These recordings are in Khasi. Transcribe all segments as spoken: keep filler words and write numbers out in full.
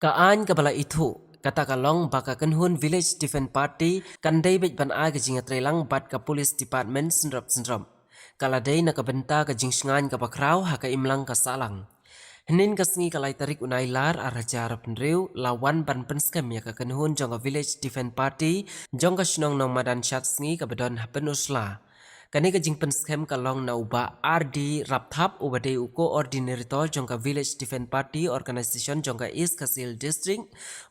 Ka aiñ kaba la ithuh, kata ka long ba ka kynhun Village Defence Party kan dei beit ban ai ka jingïatreilang bad ka Police Department synrop synrop. Ka la dei na ka bynta ka jingshngaiñ kaba khraw ha ka imlang ka sahlang. Hynnin ka sngi ka lai tarik u Nailar ar hajar arphew hynriew, la wan ban pynskhem ïa ka kynhun jong ka Village Defence Party jong ka shnong Nongmadan Shatsngi kaba don ha Pynursla. Kane ka jingpynskhem ka long na u Bah R D Rapthap, uba dei u coordinator jong ka Village Defence Party Organisation jong ka East Khasi Hills District,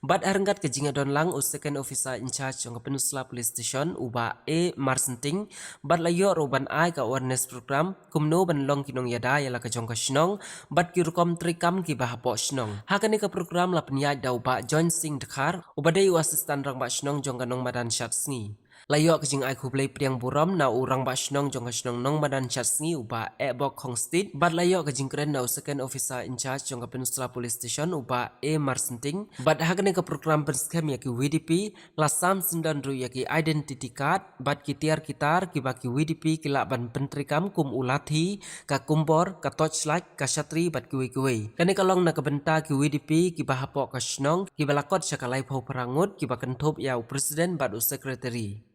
bad ha ryngkat ka jingïadon lang u Second Officer in Charge jong ka Pynursla Police Station, u Bah A Marsynting, bad la ïoh ruh ban ai ka awareness program kumno ban long ki nongïada ïa la ka jong ka shnong, bad ki rukom treikam kiba hapoh shnong. Ha kane ka program la pynïaid da u Bah Join Singh Dkhar, uba dei u Assistant Rangbah Shnong jong ka Nongmadan Shatsngi. La ïoh ka jingai khublei pdiang burom na u Rangbah Shnong jong ka shnong Nongmadan Shatsngi, u Bah Ehbok Khongstit, bad la ïoh ka jingkren na u Second Officer in Charge jong ka Pynursla Police Station, u Bah A Marsynting, bad ha kane ka program pynskhem ïa ki V D P, la sam syndon ruh ïa ki identity card bad ki tiar ki tar kiba ki V D P ki lah ban pyntreikam kum u lathi, ka kumbor, ka torchlight, ka shatri bad kiwei kiwei. Kane ka long na ka bynta ki V D P kiba hapoh ka shnong kiba la kot sha ka laiphew phra ngut kiba kynthup ïa u President bad u Secretary.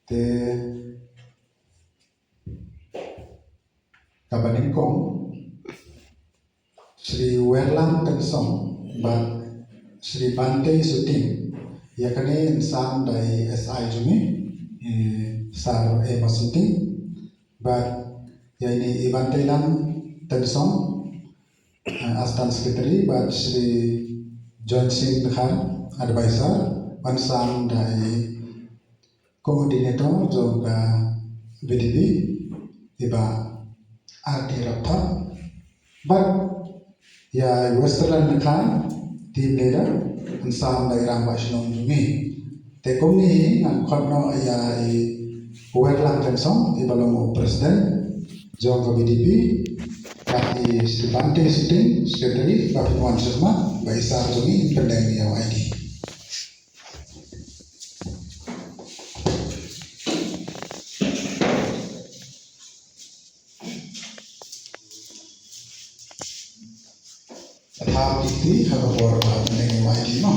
Te kaba nyngkong, Shri Werlang Tynsong bad Shri Bante Suting. Ïa kane yn sam da i S I jong ngi, i Sir A Marsynting. Bad ïa ine i Bante Lang Tynsong, eh, Assistant Secretary, bad Shri John Singh Dkhar, Advisor, yn sam da i Coordinator jong ka V D P, i Bah R D Rapthap, bad ïa i Westerland Dkhar, Team Leader, yn sam da i Rangbah Shnong jong ngi. Te kumne hi ngan khot noh ïa i Werlang Tynsong, iba long u President jong ka V D P, bad i Shri Bante Suting, Secretary, bad phin wan sha khmat, bad i Sir jong ngi yn pyndeng ïa u I D. Thap iti ha ka por ba pyndeng ïa u I D mo.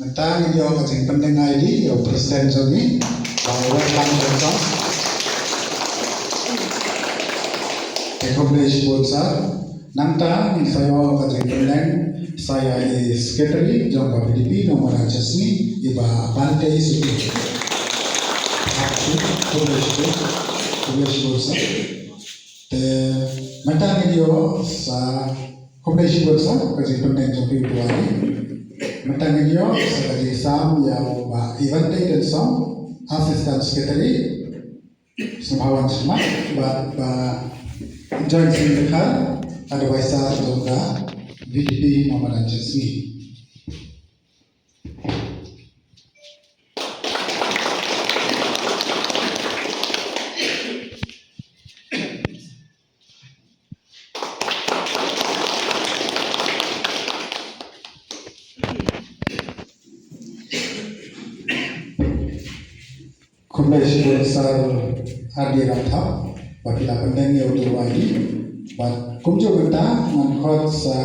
Mynta ngin ïoh ka jingpyndeng I D ïa u President jong ngi, Bah Werlang Tynsong. Te khublei shibun Sir. Nangta ngin sa ïoh ka jingpyndeng sa ïa i Secretary jong ka V D P Nongmadan Shatsngi, i Bah Bante Suting. Khublei shibun, khublei shibun Sir. Te mynta ngin ïoh sa, khublei shibun Sir, ka jingpyndeng jong phi ïa u I D. Mynta ngin ïoh sa ka jingsam ïa u Bah Ivan Tynsong, Assistant Secretary, sngewbha wan sha khmat, bad Bah John Singh Dkhar, Advisor jong ka V D P Nongmadan Shatsngi. Khublei shibun Sir R D Rapthap, ba phi la pyndeng ïa uto u I D, bad kumjuh mynta ngan khot sa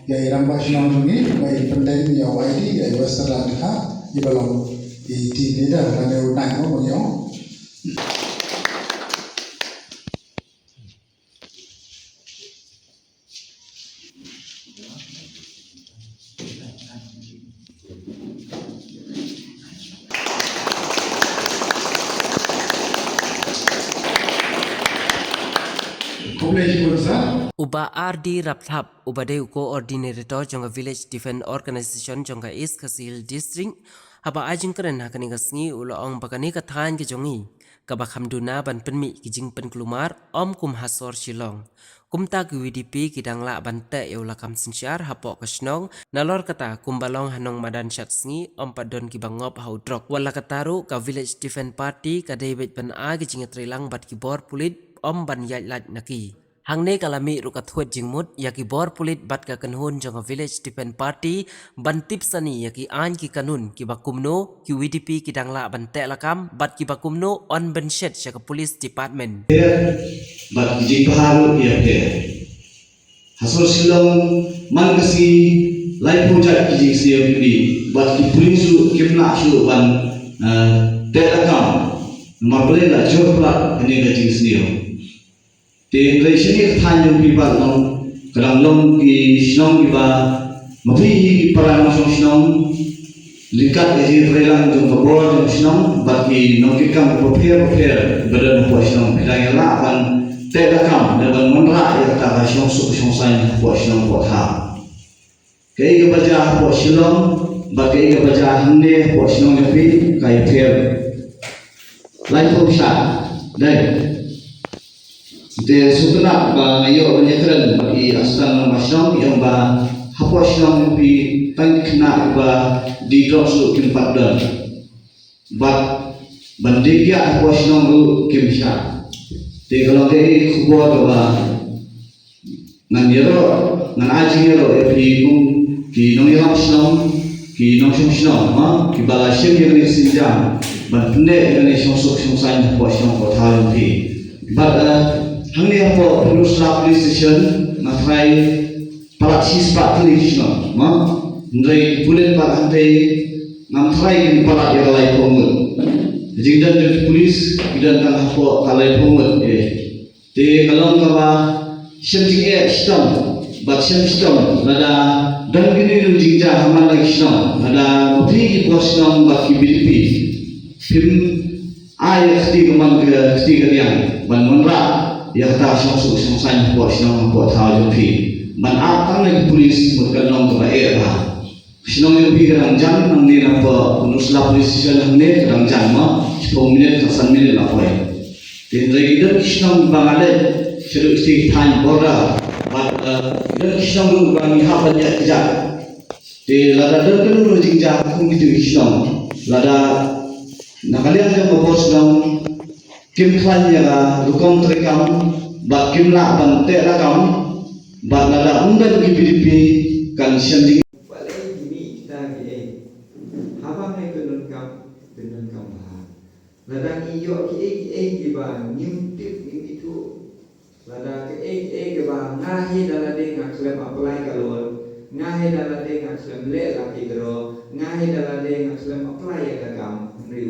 ïa i Rangbah Shnong jong ngi, ba in pyndeng ïa u I D ïa i Westerland Dkhar, iba long i Team Leader, lane u nai mo ba ngi ong. Khublei shibun Sir. U Bah R D Rapthap, uba dei u Coordinator jong ka Village Defence Organisation jong ka East Khasi Hills District, haba ai jingkren ha kane ka sngi u la ong ba kane ka thaiñ ka jong ngi kaba kham duna ban pynmih ki jingpynkulmar, ym kum ha sor Shillong. Kumta ki V D P ki dang lah ban teh ïa u lakam synshar hapoh ka shnong, nalor kata kumba long ha Nongmadan Shatsngi, ym pat don kiba ngop ha u drok. Wat la katta ruh ka Village Defence Party ka dei beit ban ai ki jingïatreilang bad ki bor pulit, ym ban ïaid lait na ki. Hangne ka la mih ruh ka thuid jingmut ïa ki bor pulit bad ka kynhun jong ka Village Defence Party ban tip sani ïa ki aiñ ki kanun kiba kumno ki VDP ki dang lah ban teh lakam bad kiba kumno yn pynshet sha ka Police Department. Bad ki jingbha ruh ïa pher. Ha sor Shillong man ka sngi laiphew jait ki jingsniew ki mih bad ki pulit ruh kim lah shuh ban teh lakam. Namar balei la jur palat kane ka jingsniew. Te hynrei shane ka thaiñ jong phi pat long ka dang long ki shnong kiba ma phi hi ki para nongshong shnong. Ryngkat ka jingtreilang jong ka bor jong shnong bad ki nongkitkam kiba pher bapher kiba don hapoh shnong phi dang ïa lah ban teh lakam ne ban wanrah ïa kata ka shongsuk shongsaiñ hapoh shnong hapoh thaw. Kaei kaba jia hapoh Shillong bad kaei kaba jia hangne hapoh shnong jong phi ka ïapher. Laiphew shad dei. Te sngewtynnat ba nga ïoh ban ïakren bad i Assistant Rangbah Shnong ïa ba hapoh shnong jong phi tang ki khynnah kiba die drok shuh kim pat don. Bad ban die kiad hapoh shnong ruh kim shah. Te ka long kaei ka khubor kaba ngan ïaroh ngan ai jingïaroh ïa phi kum ki nongïalam shnong, ki nongshong shnong, ha kiba la shim ïa kane ka sienjam ban pynneh ïa kane ka shongsuk shongsaiñ hapoh shnong hapoh thaw jong phi. Bad hangne hapoh Pynursla Police Station nga tharai palat shispah tylli ki shnong, ha hynrei ki pulit pat hangtei ngam tharai kin palat ïa ka laiphew ngut. Ka jingdon jong ki pulit ki don tang hapoh ka laiphew ngut. Te ka long kaba shem jingeh shitom bad shem shitom lada don kine ki jingjia ha man la ki shnong, lada ma phi ki bor shnong bad ki VDP phim ai ïa ka kti ka mon ka kti ka riang ban wanrah ïa kata ka shongsuk shongsaiñ hapoh shnong hapoh thaw jong phi. Ban ap tang na ki pulit mut ka long kaba eh bha. Ka shnong jong phi ka dang jan nangne na Pynursla Police Station hangne ka dang jan mo shiphew minit ka san minit la poi. Te hynrei ki don ki shnong ba nga leit shaduh ki thaiñ border bad ki don ki shnong ruh ba ngi hap ban ïaid kjat. Te lada don kano kano jingjia kum kito ki shnong, lada na ka liang jong ka bor shnong kim khlaiñ ïa ka rukom treikam bad kim lah ban teh lakam bad lada ym don ki VDP kan shem jing Balei ki mih kita kiei? Haba me pyndonkam, pyndonkam bha. Lada ngi ïoh kiei kiei kiba ngim tip ngim ithuh. Lada kiei kiei kiba nga hi da lade nga khlem apply ka loan, nga hi da lade nga khlem leh lucky draw, nga hi da lade nga khlem apply ïa ka kam. Hynrei